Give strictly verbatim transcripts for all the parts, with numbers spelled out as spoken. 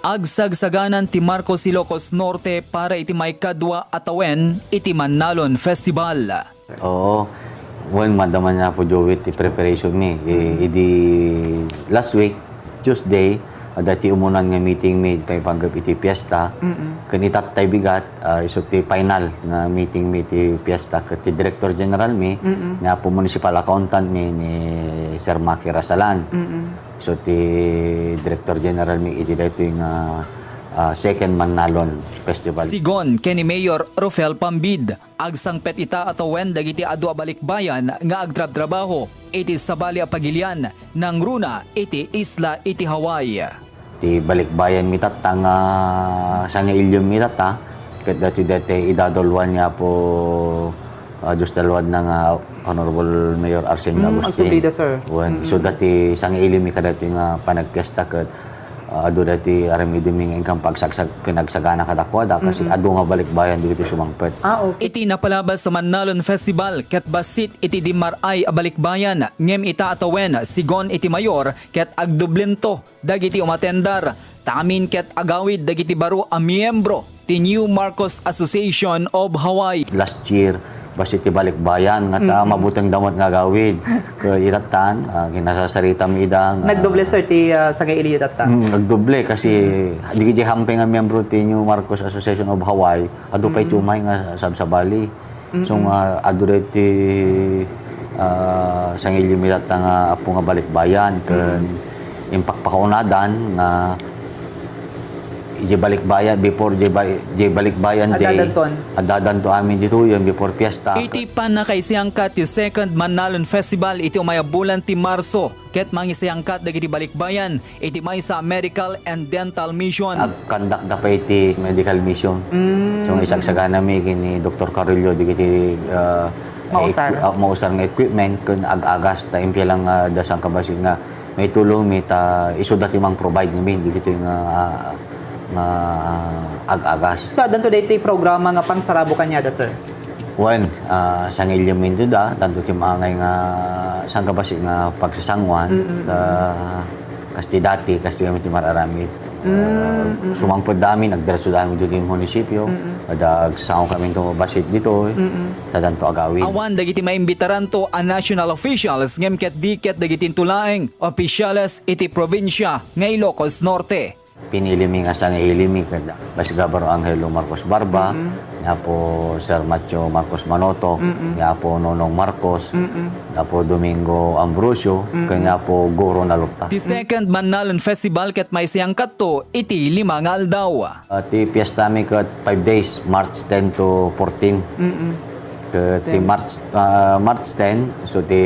Agsagsaganan ti Marcos Ilocos Norte para iti maikadua a tawen iti Mannalon Festival. Oo. Wen, madama ni Apo Joey ti preparation mi. I-, idi last week, Tuesday, adda ti umunan nga meeting mi paipanggep iti fiesta. Mm-mm. Ken itattay bigat, ah, isu ti final nga meeting mi iti fiesta ket ti Director General mi, Mm-mm. ni Apo Municipal Accountant mi ni Sir Maki Rasalan. Mm-mm. So, ti Director General mi iti daytoy nga, ah, Second Mannalon Festival. Sigon ken ni Mayor Rufel Pambid, agsangpet ita a tawen dagiti adu a balikbayan nga agtrabtrabaho iti sabali a pagilian nangruna iti isla iti Hawaii. Ti balikbayan mi tatta nga sangailiom mi tatta, ket dati dati idadalwan ni Apo, ah, Dios ti aluadna nga Honorable Mayor Arsenio Mm, Agustin. Agsublida, sir. Wen, Mm-mm. so dati sangailiom mi kadati nga panagpiesta ket, ah, adu dati aramidem mi nga inkam pagsagsag-, pinagsagana kadakuada, kasi Mm-mm. adu nga balikbayan dagiti sumangpet. Ah, okay. Iti napalabas a Mannalon Festival ket bassit iti dimmar-ay a balikbayan, ngem ita a tawen, sigon iti mayor, ket agdoblento dagiti umatendar, ta amin ket agawid dagiti baro a miyembro ti New Marcos Association of Hawaii. Last year, bassit ti balikbayan, nga ta, Mm-mm. mabutengda met nga agawid. Ket itattan, ah, kinasasarita mi ida nga Nagdoble, sir, ti, ah, sangailiyo tatta? Mm, nagdoble kasi Mm. dagiti hampay nga miyembro ti New Marcos Association of Hawaii, adu pay Mm. ti umay nga sabsabali. So, Mm-mm. nga adu daytoy, ah, sangailiom mi tatta nga apo nga balikbayan ken Mm. impakpakaunadan nga idiay balikbayan, before diay ba-, diay balikbayan day, Addadanton. addadanto amin ditoyen before fiesta. Iti pannakaisayangkat ti Second Mannalon Festival iti umay a bulan ti Marso, ket mangisayangkat dagiti balikbayan iti maysa a medical and dental mission. Agkandakda pay ti medical mission. Mm. So, nga isagsaganami ken ni Doktor Carrillo dagiti, ah, Mausar. equi-, ah, mausar nga equipment ken ag-agas ta impia lang nga adda sangkabassit nga maitulong mi ta isuda ti mang-provide ngamin dagiti nga, ah, nga ag-agas. So, addanto daytoy programa nga pangsarabo kaniada, sir? Wen, ah, sangailiom mi dida, tanto ti maangay nga sangkabassit nga pagsasanguan, Mm-mm. ta kas ti dati, kas ti kami ti mar-aramid. Mm, Ah, mm-mm. sumangpet dami, nagdiretso dami ditoy munisipyo, Mm-mm. kada agsango kami to bassit ditoy, Mm-mm. ta danto agawid. Awan dagiti maimbitaranto a national officials, ngem ket di ket dagiti intoy laeng opisyales iti probinsia nga Ilocos Norte. Pinili mi nga sangaili mi ket bassit ni Governor Angelo Marcos Barba, Mm-mm. ni Apo Sir Matthew Marcos Manoto, Mm-mm. ni Apo Nonong Marcos, Mm-mm. ni Apo Domingo Ambrosio, Mm-mm. ken ni Apo Guro Nalupta. Ti Second Mannalon Festival ket maisayangkatto iti lima nga aldaw. Ah, ti fiesta mi ket five days, March ten to fourteen. Mm-mm. Ket ti Ten. March, ah, March ten, so ti,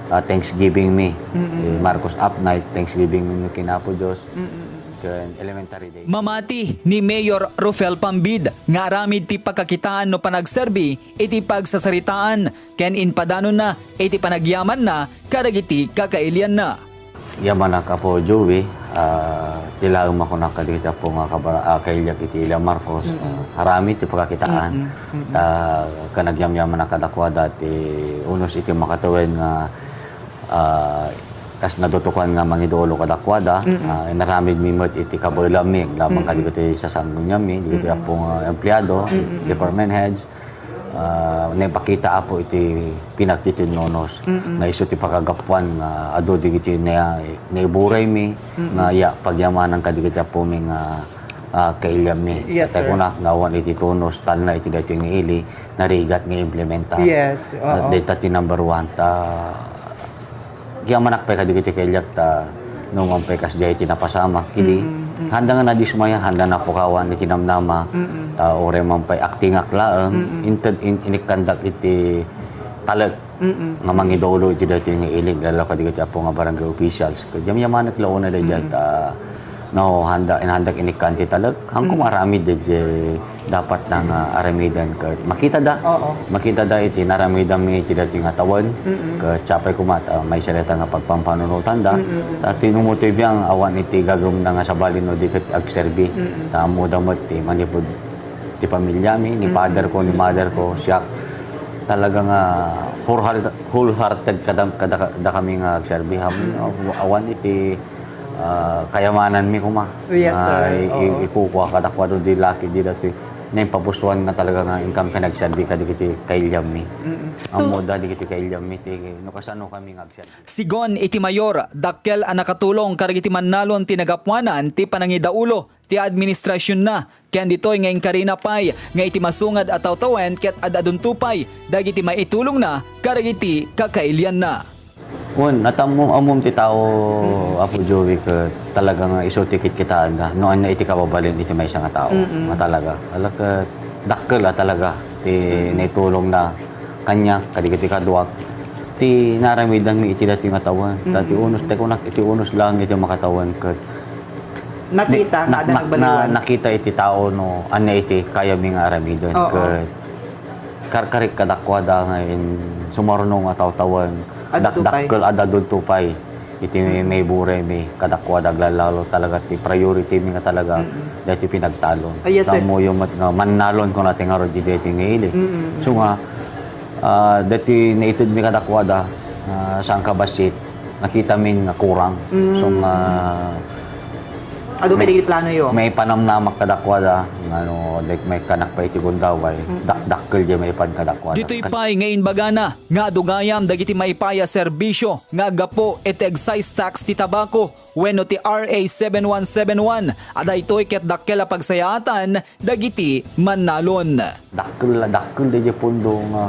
ah, Thanksgiving mi. Mm-mm. Ti Marcos Up Night, Thanksgiving mi ken Apo Dios. Mm-mm. Ken Elementary Day. Mamati ni Mayor Rufel Pambid nga aramid ti pakakitaan no panagserbi iti pagsasaritaan ken impadanonna iti panagyamanna kadagiti kakailianna. Yamanak, Apo Joey, ah, ti laeng makunak kadagiti apo nga kabara-, ah, kailiak iti Ilia Marcos, Mm-mm. ah, aramid ti pakakitaan. Mm-mm. Mm-mm. Ta, kanagyamyamanak kadakuada ti unos iti makatawen nga ah, kas nadutokan nga mangidulo kadakuada, Mm-mm. ah, inaramid mi met iti kabaelanmi, laban Mm-mm. kadagiti sasangoanmi, dagiti Mm-mm. apo nga empleyado, Mm-mm. department heads, ah, naipakita, Apo, iti pinagtitinnonos Mm-mm. nga isu ti pakagapuan nga adu dagiti na-, naiburaymi Mm-mm. nga ya, pagyamanan kadagiti apomi nga, ah, kailianmi. Yes, Tay sir. Kunak nga awan iti tunos, talna iti daytoy nga ili, narigat nga implementar. Yes, oo. Dayta ti number one. Ta, Kayamanak pay kadagiti kailiak ta no man pay kasdiay ti napasamak idi, Mm, mm. handa nga nadismaya, handa napukawan iti namnama, Mm. ta uray man pay aktingak laeng, Mm. inted in-, inikkandak iti talek Mm. nga mangidulo iti daytoy nga ili, lalo kadagiti apo nga barangay officials. Ket yamyamanak la unay daydiay Mm. ta no, handa, inhandak inikkan ti talek. Haanko Mm. nga aramid daydiay dapat na nga aramiden ket makitada. Oo. Makitada iti naramidanmi iti daytoy nga tawen. Mm-mm. Ket siapay koma ta maisarita nga pagpampanunotanda. Mm-mm. Ta ti numotoy biang awan iti gagumna nga sabali no di ket agserbi. Mm-mm. Ta ammoda met ti manipud ti pamiliami, ni Mm-mm. father ko, ni mother ko, siak. Talaga nga wholeheart-, wholehearted kada, kada, kada kami nga agserbi. Ham-, Mm. awan iti Ah, kayamananmi koma. Yes, sir. Nga i-, i-, Oo. ikukua kadakuada ti laki dida ti naimpapusuan nga talaga nga inkam nga nagserbi kadagiti kailianmi. Mm-mm. So, ammoda dagiti kailianmi ti no kasano kami nga agserbi. Sigun iti mayor, dakkel a nakatulong kadagiti mannalon ti nagapuanan ti panangidaulo ti administrasionna, ken ditoy nga inkarina pay nga iti masungad a tawtawen ket ad-adunto pay dagiti maitulongna kadagiti kakailianna. Wen, natammom-ammom ti tao, Apo Joey, ket talaga nga isu ti kitkitaenna no ania iti kababalin iti maysa nga tao. Mm-mm. Nga talaga. Ala ket dakkel a talaga ti Mm-mm. naitulongna kaniak, kadagiti kaduak, ti naaramidanmi iti daytoy nga tawen. Ta ti Mm-mm. unos, ti kunak, iti unos laeng iti makatawen ket Nakita, na-, kada na-, nagbaliwan. na-, nakita iti tao no ania iti kayami nga aramiden. Oo. Ket karkarik kadakuada nga in-, sumarno nga tawtawen, Adda dak-, tupay. dakkel adda adda tupay iti Mm. may buraymi kadakuada, aglalalo talaga ti priority mi nga talaga Mm. daytoy pinagtalon. Ah, yes, sir. Ammoyo met nga mannalon kuna ti ngarud iti daytoy nga ili. Mm. So nga, ah, daytoy naited mi kadakuada, ah, saan ka bassit, nakita min nga kurang. Mm. So nga, Adu may, kadagiti plano yo? May panamnamak kadakuada, nga no, like, may kanak pa iti gundaway, Mm. dak-, dakkel di may pan kadakuada. Ditoy pay nga imbagana nga adu gayam dagiti maipaay a serbisio nga aggapu iti excise tax ti tabako wenno ti R A seven one seven one, a daytoy ket dakkel a pagsayaatan dagiti mannalon. Dakkel, dakkel daydiay pondo nga,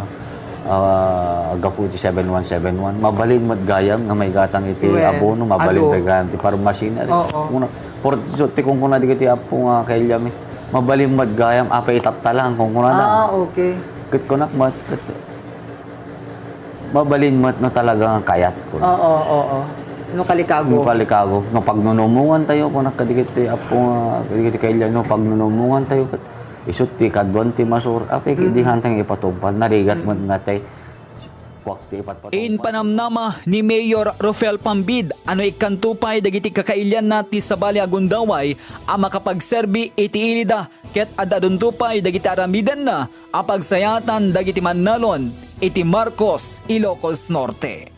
ah, aggapu iti seven one seven one. Mabalin met gayam nga maigatang iti Wen, abono, mabalin adu. met gayam ti parmasi na. Oo. Una, por, so, ti kunkuna dagiti apo nga kailianmi, mabalin met gayam, apay itatta lang, kunkunada. Ah, okay. Ket kunak met, ket mabalin met no talaga nga kayat, kun. Oo, oo. No kalikago. No kalikago. No pagnunumongan tayo, kunak kadagiti apo nga, kadagiti kailian, no pagnunumongan tayo, ket isu ti kaduan ti masur-, apay, Mm. di hantang ipatungpal, narigat Mm. met nga tay, kuak ti ipatpatungpal. Impanamnama ni Mayor Rufel Pambid a no ikkanto pay dagiti kakailianna ti sabali a gundaway a makapagserbi iti ilida ket ad-adunto pay dagiti aramidenna a pagsayaatan dagiti mannalon iti Marcos, Ilocos Norte.